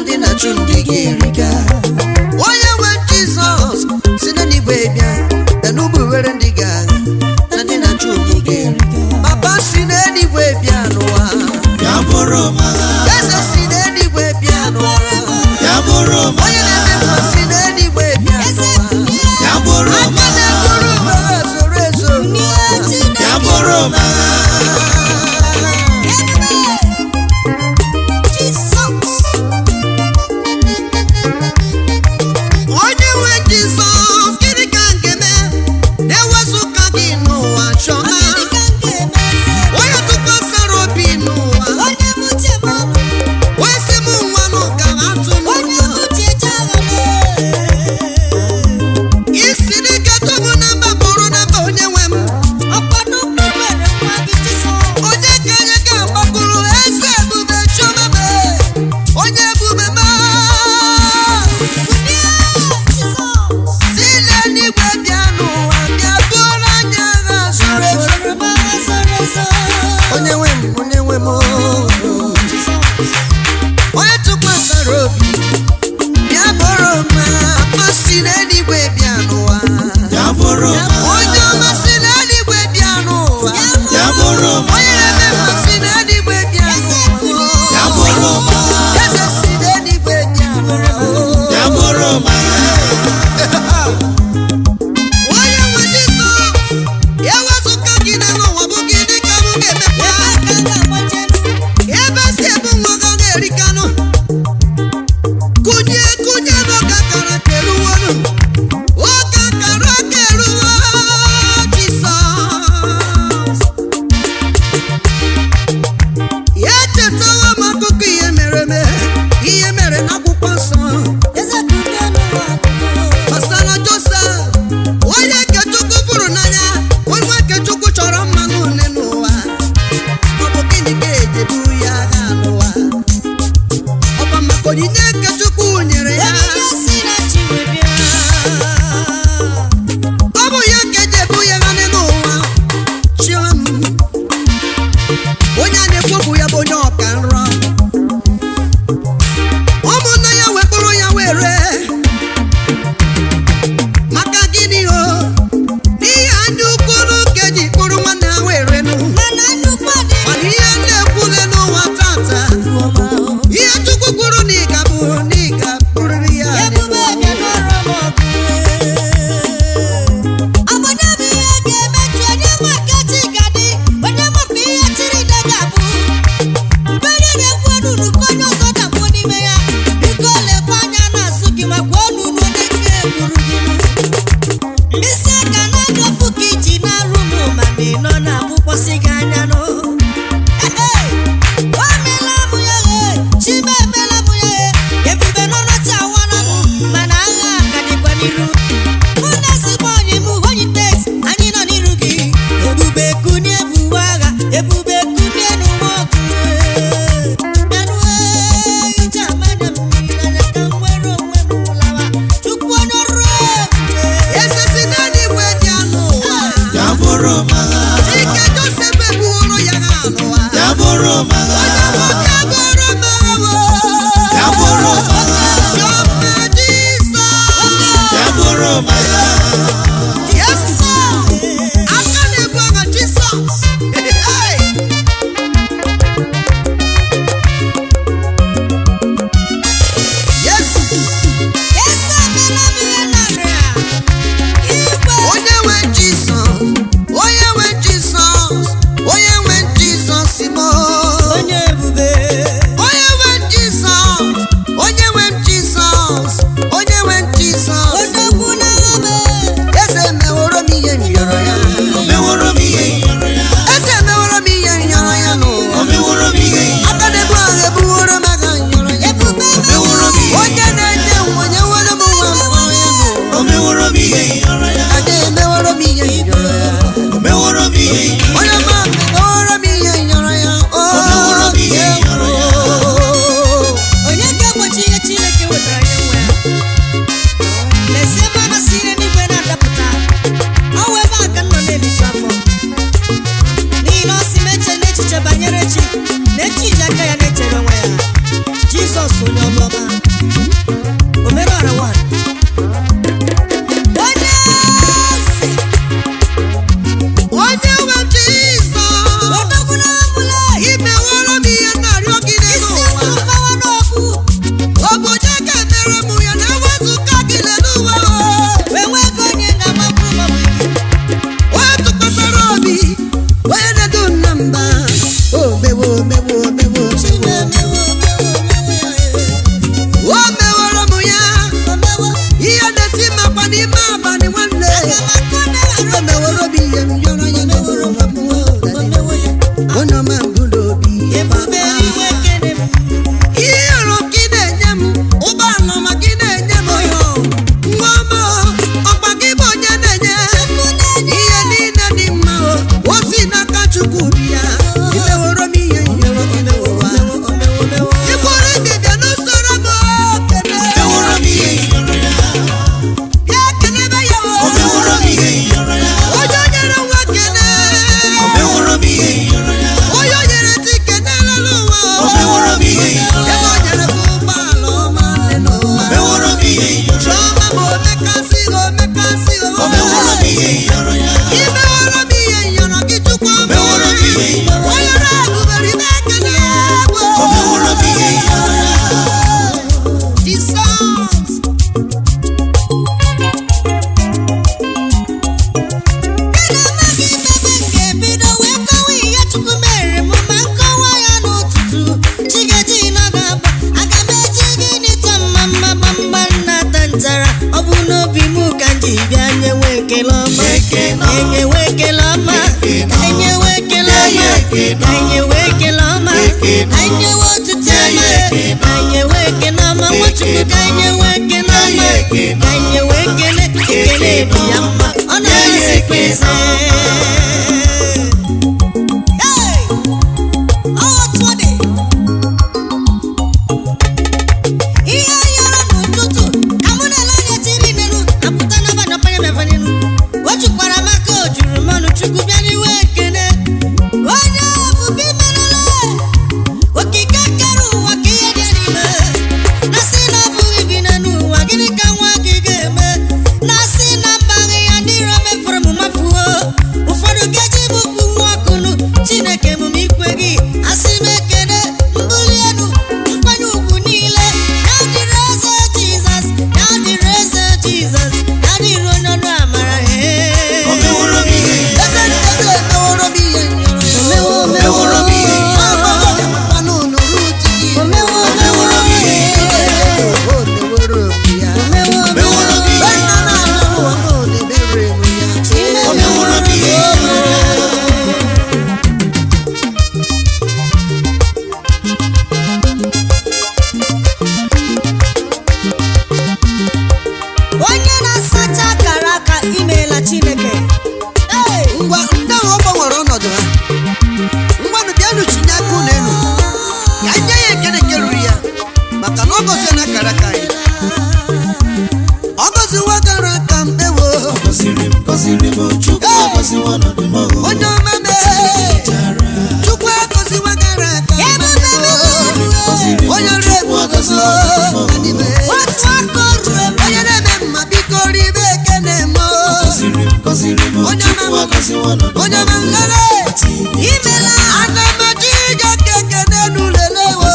ndị na-achụ ndị gị erika. Onye nwe Jizọs si n'eluigwe bịa, bịa n'ugbuwere ndị gị agha na ndị na-achụ ndị gị erika. Papa si n'eluigwe bịa n'ụwa. Bịa bụrụ m agha. Eze si n'eluigwe bịa n'ụwa. Bịa bụrụ m Onye agha. na-eme mma si n'eluigwe bịa n'ụwa. Bịa bụrụ m Aka agha. na-eburu ugboro zoro ezo n'ụwa. Bịa bụrụ m agha. Onye nwe Jizọs, gịnị ka m ga-eme na-ewezụga gị n'ụwa chọma? Onye tụkwasara obi n'ụwa, wee sị m nwa n'ụka atụ n'ụjọ. Isi n'ike tụmụ na mba bụrụ na mba onye nwe m. Onye ka anyị ga-agbakwuru eze ebube chioma m, onye ebube m. Si n'eluigwe bịa n'ụwa, bịa bụrụ anyị agha zoro ezo. Onye nwe m, onye nwe m, onye tụkwasara obi, bịa bụrụ m agha. Si n'eluigwe bịa n'ụwa. Bịa bụrụ m agha. Onye ọma si n'eluigwe bịa n'ụwa. Bịa bụrụ m Onye agha. na-eme mma si n'eluigwe bịa n'ụwa. Bịa bụrụ m agha. Eze si n'eluigwe bịa n'ụwa. Bịa bụrụ m agha. Onye nwe Jizọs, ya wezụga gị n'elu ụwa bụ gịnị ka m ga-emekwa? Ebe si ebu nwa gị ọ na-erikanụ. Kụnye kụnye n'oge akara aka eruwonụ. Oge akara aka eruwo, Jizọs. Ya echetawo m akụkọ ihe mere eme, ihe mere n'akwụkwọ nsọ. Gbasara Josef, onye nke Chukwu fụrụ n'anya, onye nke Chukwu chọrọ mmanụ une n'ụwa. Ọ bụ gịnị ka eji ebu ya agha n'ụwa? Ọ bụ maka onyinye nke Chukwu nyere ya. Ọ bụ ya ka eji ebu ya agha n'ụwa. Chioma m, onye a na-ekwu okwu ya bụ onye ọka nrọ. Ụmụnne ya wee kpụrụ ya wee ree. Maka gịnị o? N'ihi anya ukwu n'ụka eji kpụrụ nwanne ha wee renụ. Mana ihe na-ekwule n'ụwa tata, ihe Chukwu kwuru na ị ga-abụ na ị ga-abụrịrị ya. Mkpịsị aka na-adị ofu ka iji na-arụ m ma na ị nọ na-abụkwọsị gị anya nụ. O meela m ya ghe, Chima emeela m ya ghe, ebube n'ọnọchị awara m, mana agha ka dịkwa n'iru. Mụ na ezigbo ọyị m Holy anyị nọ n'iru gị. Ebube kunie buwe agha, ebube kunie n'ụwa ọgụ. Bịanụ ee, ije amanya mmiri n'anya ka m nwere onwe m lawa. Chukwu onye ọrụ ebube. Eze si n'eluigwe bịa n'ụwa. Bịa bụrụ m agha. Ike Josef ebuworo ya agha n'ụwa. Bịa bụrụ m agha. Onye nwoke bụrụ m agha. Bịa bụrụ m agha. Chioma Jizọs. Bịa bụrụ m agha. Yes, sir. Aka na-ebu agha Jizọs. Hey! Yes. Eze emela m ihe narị a. Igwe. Onye nwe Jizọs, onye nwe Jizọs, onye nwe Jizọs mo. Onye ebube. Onye nwe Jizọs, onye nwe Jizọs, onye nwe Jizọs. Odogwu n'agha m. Eze meworo m ihe m yọrọ ya. O meworo m ihe nyọrọ ya. Eze meworo m ihe m yọrọ ya n'ụwa. O meworo m ihe Aka na-ebu agha ebuworo m agha nyọrọ ya. Ebube. O meworo m ihe. Onye na-enye nwa nyeworo m nwa m nyọrọ ya n'ụwa. O meworo m ihe nyọrọ ya. Ada emeworo m ihe m yọrọ ya. O meworo m ihe. Onye ma meworo m ihe nyọrọ ya. O meworo m ihe nyọrọ ya. Onye ga-egbochi ihe Chineke wetara nye nwa ya? Lezie mmanụ si ihe n'igwe na-adapụta. Ọ wụ ebe a ka m nọ na-eriju afọ. N'ihi na ọ sị m eche n'echiche banyere chi, na echi ji aka ya na-echere onwe ya. Jizọs onye ọlụ ọma. Omerọra one. Onye eze, Onye nwe m Jizọs, odogwu na-amụla, imeworo m ihe na-arịọ gị n'elu isi ụwa. mgbawa n'ọkụ, Ọ bụ onye ga-emere m ya na-ewezụga gị n'elu ụwa o. wee nwee ego onye ga-agbapụ ma ọ bụ gị. Onye tụkwasara obi, onye na-edu m na mba. O mewo, mewo, mewo, mewo. Omewo, omewo, omewo ya, eh. O meworo m ya. Omewo, Ihe na-eti m akwa n'ime abalị nwanne. aga m akọ na O meworo m ihe m yọrọ ya n'ụwa m. omewo ya. Onye ọma m bụ n'obi. Ebube iwe kene m. Ihe ọrụ gị na-enye m, ụgbọala ọma gị na-enye m nwa ọma o, ọkwa gị bụ onye na-enye Chukwu na-enye ihe niile dị mma o, o si n'aka Chukwu bịa. Imeworo m ihe nyere gị n'ụwa. Omewo, omewo, omewo. Ikwuru dibịa n'usoro m o, kene. Meworo m ihe ịyọrọ ya. Bịa kenebe ya o. O meworo m ihe ịyọrọ ya. Onye o nyere nwa kene. O meworo m ihe ịyọrọ ya. Onye o nyere di kenela n'ụwa o. O meworo m ihe ịyọrọ ya. Ebe o nyere m ụgbọala ọma dị n'ụwa. O meworo m ihe ịyọrọ ya. Chiọma ma omekasị omekasị O meworo m ihe ịyọrọ ya. Imeworo m ihe nyọrọ gị Chukwu ọma. Meworo m ihe ịyọrọ ya. Onye na-ebubere ime ekele egwu. O meworo m ihe ịyọrọ ya. Jisọs. Ị na-amaghị ebe m ga-ebido wee kọwa ihe Chukwu mere m ma nkọwa ya n'ụtụtụ chi ga-eji nọ ga-abụ aga m eji gịnị tụọ mma mma mma mma nnata nchara ọ bụ n'obi m ka m ji bịa nyewe ekele ọma enyewe ekele ọma enyewe ekele ọma enyewe ekele ọma enyewe otuto ọma enyewe ekele ọma Nwachukwu ka enyewe ekele ọma ka enyewe ekele ekele dị ya mma ọ na-amasịkwa eze. Hey! Ọ otu ọ dị. Ihe yọrọ n'ụtụtụ ka mụ na ele anya chiri n'elu apụta n'abalị ọpanye m ebe n'elu o jukwara m aka o juru m ọnụ Chukwu bịa n'iwe ekele onye ebube imerela okike kere ụwa ka ihe dị n'ime na sị na ọ bụghị gị n'elu ụwa gịnị ka nwa gị ga-eme na sị na mbaghị ya ndị iro mefuru m mafuo ụfọdụ ga-eji m kpu nwa ọkụnụ Chineke m m ikwe gị asị m ekele mbuli elu nkwanye ugwu niile ya dịrị eze Jizọs ya dịrị eze Jizọs ya dịrị onye ọnụ amara O meworo m ihe Eze ịyọrọ ya. ndị eze emeworo m ihe nyọrọ ya. Omewo, omewo, Meworo m ihe Ọgbọ ọbịakwa n'ụlọ uti gị. omewo, Meworo m ihe O meworo m ya. omewo, Meworo m ihe Nna na-anụ ụwa m na-emere m ya. O meworo m ihe ịyọrọ ya. Onye na-asacha akara aka imeela Chineke. Hey! Ngwa ndị ahụ ọ gbanwere ọnọdụ ha. Ngwanụ bịanụ chinye aka unu elu. Ka anyị nye ya ekele nke ruru ya maka na ọ gọzie na akara aka anyị. Ọ gọziwo akara aka m ewo. Gọziri m, gọziri m, Chukwu agọziwo ọnọdụ m o. Onye ọma mee. Jara. Chukwu agọziwo akara aka m Ebube ewo. Gọziri m, Onye ọrụ Chukwu ebube agọziwo ọnọdụ m o. adịbe. Otu aka o ruru ebe Onye na-eme mma biko ribe ekene m o. Gọziri m, gọziri m, Onye Chukwu ọma m. agọziwo ọnọdụ m o. Onye ọma m lele. imela Ana m achọ ije ka ekene n'ulele wo.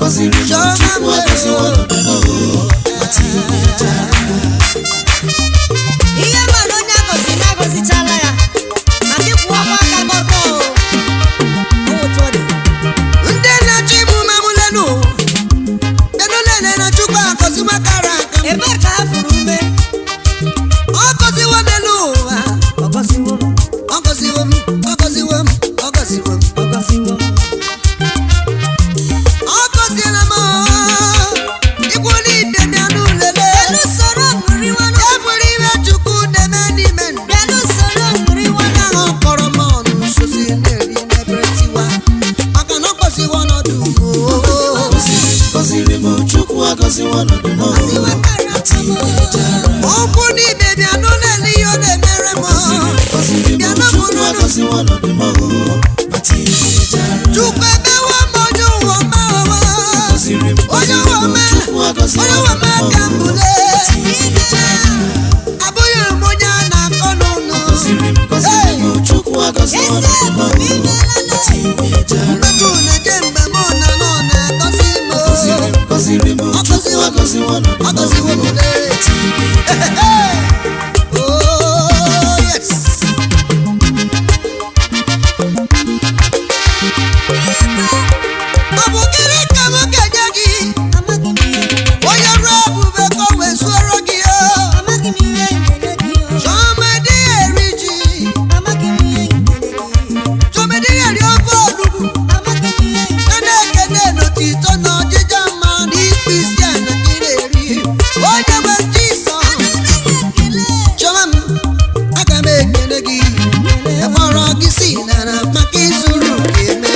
Gọziri m, Chiọma Chukwu m agọziwo ọnọdụ m o. ihe mara onye agọzi na agọzichala ya maka ịkwụ ọkwa aka gị ọtọ o. Ọ otu ọ dị. Ndị na-achọ ịbụ mamụlenu bịanụ lele na Chukwu agọziwo akara aka m. Ebee ka ha furu ume Ọ gọziwo n'elu ụwa. Ọ gọziwo m, Ọ gọziwo m, ọ gọziwo m, ọ gọziwo m. ọ gọziwo m. Ọ gọziela m ikwu niile bịanụ lele. Bịanụ soro ṅụrịwanụ. Ya bụrụ ihe Chukwu na-eme n'ime ndụ. Bịanụ soro ṅụrịwanụ. Onye ahụ kpọrọ m ọnụ sozi na-eri n'ebere tiwa. Maka na ọ gọziwo ọnọdụ m o. Gọziri m, gọziri m, Chukwu agọziwo ọnọdụ m o. Gọziwo akara aka m. Okwu n'ibe bịanụ lele ihe ọ na-emere m. Gọziri m, Bịanụ Chukwu bụrụ agọziwo ọnọdụ m o. Chukwu emewo m onye ụwa ọma. Gọziri m, Onye gọziri ụwa m, ọma. Chukwu agọziwo Onye agọziwo ọnọdụ m. Agọziwo m lee. Oh, yes. Ọ bụ gịnị ka m ga-enye gị? Onye ruo ebube ka o wee zuoro gị o. Chioma adịghị eri ji. Chioma adịghị eri ofe olugbu. Na na-ekene n'otito na ọjịja mma na ikpu isi ala ka ị na-eri. Onye nwe Jisọs. Chioma m, aga m ekele gị. Ekpọrọ gị si n'ala maka ịzụrụ ka eme.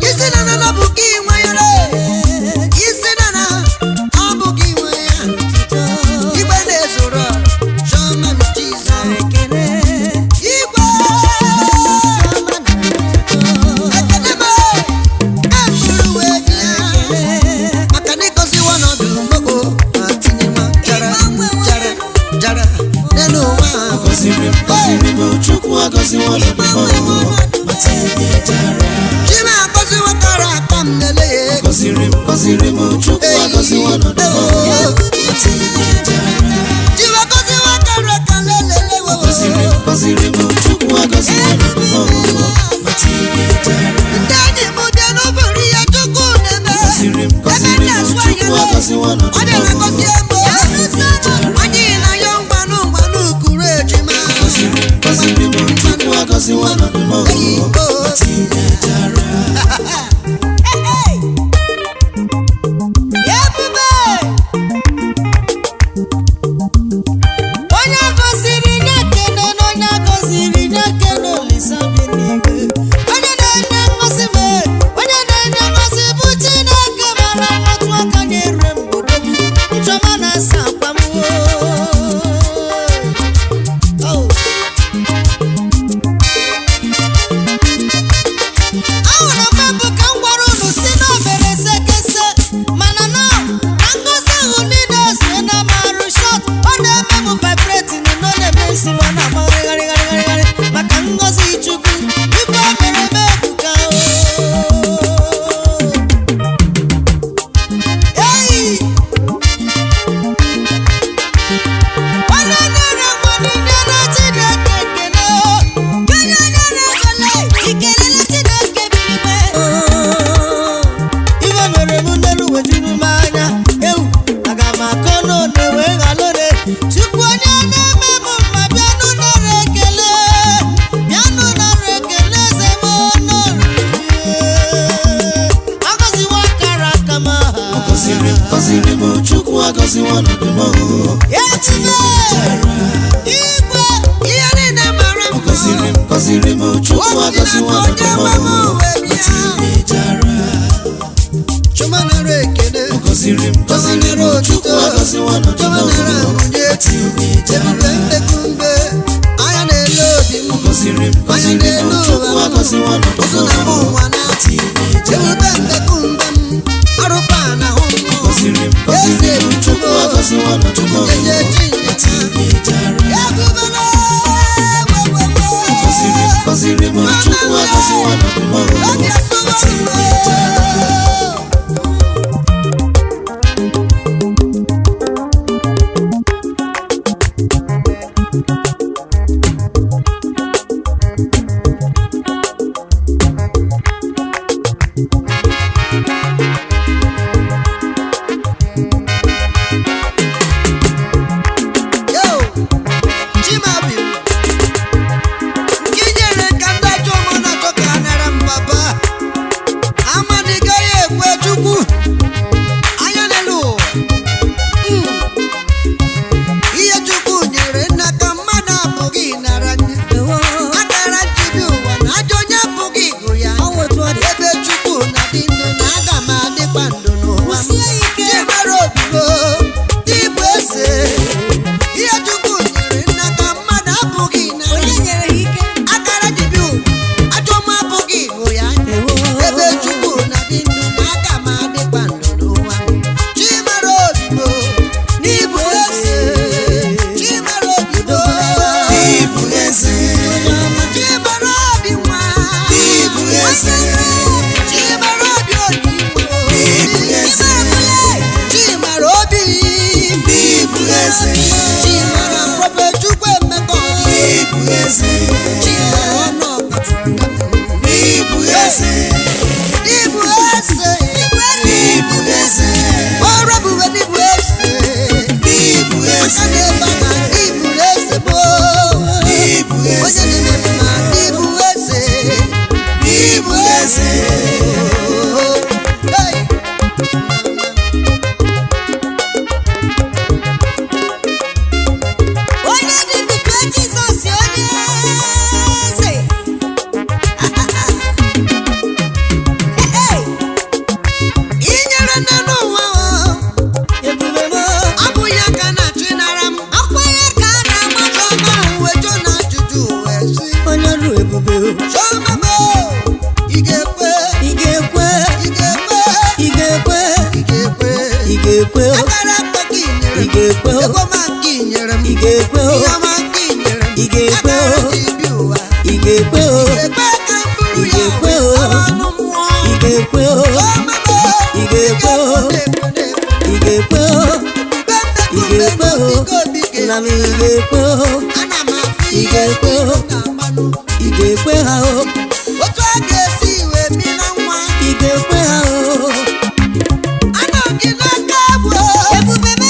Isi na na na bụ gị nwe ya re. Isi na na ọ bụ gị nwe ya. Igwe na-ezoro Chioma m Jizọs. Igwe ekele m eburu wee bịa. Maka na ịgọziwo ọnọdụ mgbogbo ma tinye nwa jara jara jara n'elu ụwa. Gọziri m, gọziri m, Chukwu agọziwo ọnọdụ m. Ma tinye jara. Chima agọziwo kara aka m lele ya. Gọziri m, gọziri m, Chukwu agọziwo ọnọdụ m. Ma tinye jara. Chima agọziwo kara aka lelele wo. Gọziri m, gọziri m, Chukwu agọziwo ọnọdụ m. Ma tinye jara. Ndị enyi m dị n'ụbụrụ ya Chukwu na-eme. Gọziri m, Ebe gọziri m, na-asụ Chukwu anya agọziwo ọnọdụ ọ m. bịara gọzie m. Anyị na-ayọ mgbanụ mgbanụ kuru ejima. Gọziri m, gọziri m, Chukwu agọziwo ọnọdụ m. Ma tinye jara. Ebube! Onye gọziri nye ekele na onye gọziri nye ekele Olisa bi n'igwe. Onye na-enye ngọzi bụ onye na-enye ngọzi bụ Chineke mara otu aka na-ere m odogwu nchọma na-asa akwa m oo. Ahụrụ m mbụ ka m gwara unu si na obere sekese mana na na ngozi ahụ niile so na marụ shot ọ na-eme m vibrating na ọ na-eme isi m ọ na-agba gharịgharịgharịgharị maka ngozi Chukwu ibe o mere m ebuka o. Ei! Onye nyere nwa niile na Chineke ekele o. Onye nyere ekele, ikelele Chineke bi n'igwe. Iwe mere m n'elu wejuru m anya ewu aga m akọ n'one wee ghalore Chukwu onye na-eme m mma bịanụ nara ekele bịanụ nara ekele eze m nọrọ agọziwo akara aka m aha Gọziri m, gọziri m, Chukwu agọziwo ọnọdụ m. Ebube! Igwe! Ihe niile mara mma. Gọziri m, gọziri m, Chukwu agọziwo ọnọdụ m. Ma tinye jara. Chioma nara ekele. Gọziri m, gọziri m, Chukwu agọziwo ọnọdụ m. Chioma nara onye Ma tinye jara. Ebube mbekumbe. Anya na-ele obi m. Gọziri m, gọziri m, Chukwu agọziwo ọnọdụ m. Ụzụ na-akpụ ụwa na. Ma tinye jara. Ebube mbekumbe m. Arụkpa na ahụ mmụọ. Gọziri m, gọziri m, Chukwu agọziwo ọnọdụ m. Jeje Ma tinye jara. Ebube na Gọziri m, gọziri m, Chukwu agọziwo ọnọdụ m. Ma tinye jara. eze. Chimara Prophet Chukwuemeka Ọdịgbo. Ịbụ eze. Chimara Ọnọkọtara. Ịbụ eze. Ịbụ eze. Ịbụ eze. Ọrụ ebube n'ịbụ eze. Ịbụ Aka eze. na-ebe aka n'ịbụ eze bụ. Ịbụ Onye eze. na-eme mma n'ịbụ eze. Ịbụ eze. Hey! Onye dị ndụ tụọ Jizọs onye eze. Hey! Inyere nne n'ụwa o, Ebube m, ọ bụ ya ka na-achị nara m. ọkwa ya ka a na-agba Chiọma uwe jụ na ajụjụ wee sị. onye ọrụ ebube o. Chiọma m o, ị ga-ekwe, Ị ga-ekwe, ị ga-ekwe, ị ga-ekwe, ị ga-ekwe. ị ga-ekwe o, Akara aka gị nyere ị m, ga-ekwe o, ego ma nke ị nyere m, ị ga-ekwe o, ihe ọma nke ị nyere m, Ị ga-ekwe o. akara gị bi ụwa. ị ga-ekwe o, Ekwe ka m buru Ị ya ga-ekwe o. wee gawa anụ mmụọ. ị ga-ekwe o, Chiọma m o, Ị ga-ekwe o. ekwe, ekwe, ị ga-ekwe o, ị ga-ekwe o, nna m ị ga-ekwe o, Ana m afụ Ị ihe ga-ekwe o. na-agbanụ. ị ga-ekwe ha o, Otu a ga-esi wee mịna nwa. ị ga-ekwe ha o. Anọ m gị n'aka bụ. Ebube m,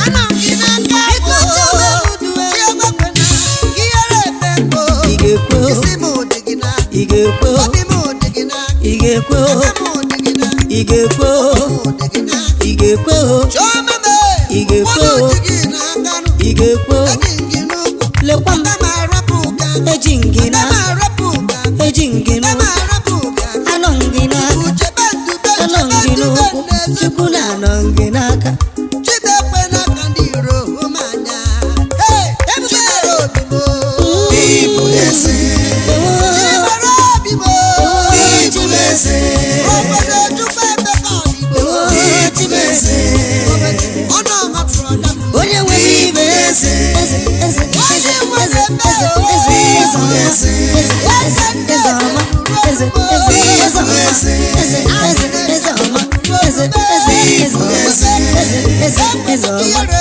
Anọ m gị n'aka bụ. Biko chewe m duwe. Chioma kwena, gị yere eme mbụ. ị ga-ekwe o, Isi m dị gị n'aka, ị ga-ekwe o, obi m dị gị n'aka, ị ga-ekwe o, aka m dị gị n'aka, ị ga-ekwe o, m dị gị n'aka. ị ga-ekwe o, Chioma m, Ị ga-ekwe o. ụfọdụ dị gị n'aka nụ, ị ga-ekwe o, eji m gị n'ukwu. lekwa m, Aga m arapụ gị aka, eji m gị aga na, m arapụ gị aka, eji m gị aga m n'ụkwụ, arapụ gị aka. anọ m gị n'aka, Uchebe ndube, anọ m chebe gị ndube n'ụkwụ, n'ezi. Chukwu na-anọ m gị n'aka. Chibekwe n'aka ndị iro hụ m anya. Hey, Chibere obi m o. Ịbụ eze. Ewo, Chibere obi m o. Ịbụ eze. Obodo Chukwuemeka Ọdịgbo. Ịbụ eze. Ọ nọ ọmatụrụ ọda m. Onye nwere ibe eze, eze, eze, eze, eze, eze, eze, eze ọma, eze, eze, eze ọma, eze, eze, eze ọma, eze, eze, eze ọma, eze, eze, eze ọma, eze, eze, eze ọma.